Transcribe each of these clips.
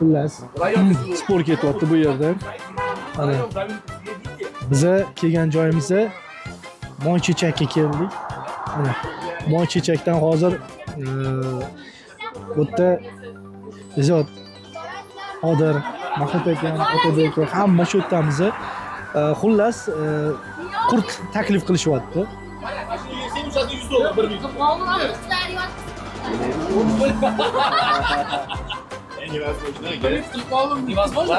Xullas, спор ketyapti bu yerda. Mana biza kelgan joyimizda Moychechakka keldik. Mana Moychechakdan hozir bu yerda Izot, Qodir, Mahmud aka, Otabek aka hamma shu yerdamiz. Xullas, qurt taklif qilishyapti. Sen $100 bir ming. Невозможно.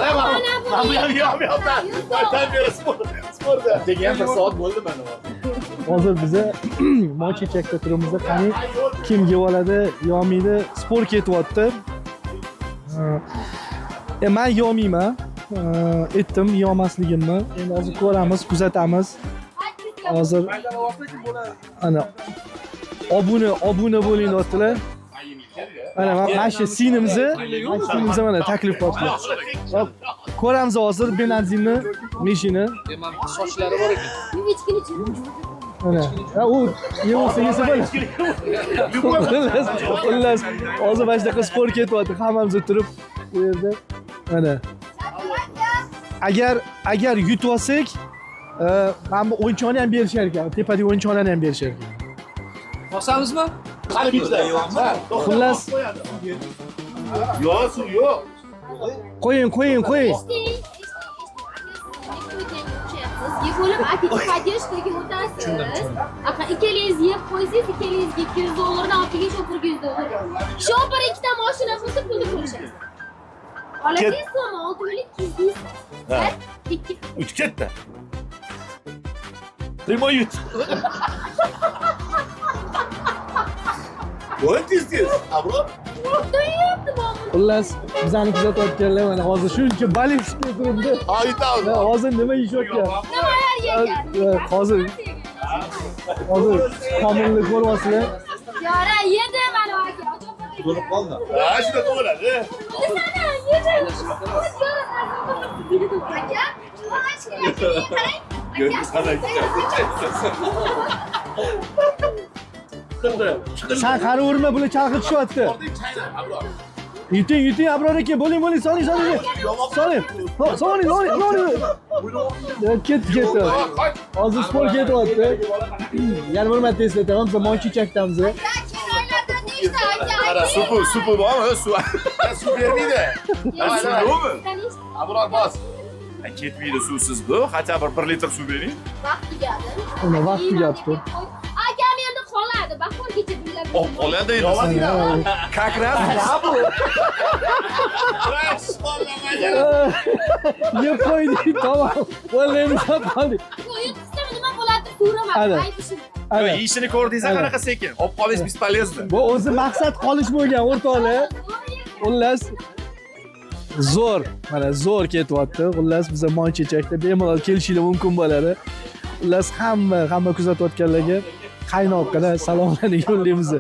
Mana bu ham yo'q, boydan beri sportda. Degan bir soat bo'ldi mana. Hozir biza Moychechakda turibmiz. Qani kim yeb oladi, yeyolmaydi. Спор ketyapti. Man yeyolmayman. Aytdim yeyolmasligimni. Endi hozir ko'ramiz, kuzatamiz. Hozir ana obuna bo'ling deyaptilar. Mana shu singlimizni mana taklif qilyaptilar. Hop, ko'ramiz hozir Benazirni mishini. Sochlari bor ekan. Mana. Ha, u yeb yesa bo'ladi. Xullas, hozir mana shunaqa спор ketyapti. Hammamiz turib bu yerda. Mana. Agar yutib olsak, mana bu o'yinchoqni ham berishar ekan. Tepadagi o'yinchoqlarni ham berishar ekan. Bosamizmi? Qani bitta. Xullas, Yo'q, suv yo'q. Qo'ying, qo'ying, qo'ying. Yeb bo'lib, поддержка ga o'tasiz. Aka, ikkalangiz yeb qo'ysangiz, ikkalangizga $200 dan olib kelgan shopirga $100. Shopir ikkita mashina bo'lsa, pulni bo'lishasiz. Olasiz so'mi, 6200 deysiz. Bir, ikki. Uch ketdi. Primoy yut. Bo'l tez tez. Abror. Xullas, bizani kuzatayotganlar mana hozir shuncha болельщик turibdi. Ha, yutamiz. Ha, hozir nima yeyishayotgan? Nimalar yegan? Hozir Komilni ko'ryapsizlar. Yora, yedi mana aka. Bo'lib qoldi. Ha, shunaqa bo'ladi. Sana yedi. Aka, qarang. San qaraverma, bular chalg'i tushyapti. Yuting, yuting Abror aka, bo'ling, bo'ling, soling, soling. Soling. Soling, soling, soling. Ketdi, ketdi. Hozir спор ketyapti. Yana bir marta eslataman, biz Moychechakdamiz. Keroylardan nechta aka? Qara, supi, supi bormi? Suv. Suv bermaydi. Suv yo'qmi? Abror bos. Ketmaydi suvsiz bu. Хотя бы 1 litr suv bering. Vaqt tugadi. Uni vaqt tugabdi. Akam endi qoladi. Bahorgacha billab. Olib qoladi endi. Как раз bu. Yeb qo'ydik, tamom. Bo'ldi, endi qoldik. Yutqizsam nima bo'ladi so'ramadim. Ana. Aytishim. Ana. Yeyishini ko'rdingiz qanaqa sekin. Olib qolish бесполезно. Bu o'zi maqsad qolish bo'lgan, o'rtoqlar. Xullas, zo'r, mana zo'r ketyapti. Xullas, biza Moychechakda bemalol kelishinglar mumkin bo'ladi. Xullas, hamma kuzatayotganlarga qaynoqqina salomlarni yo'llaymiz.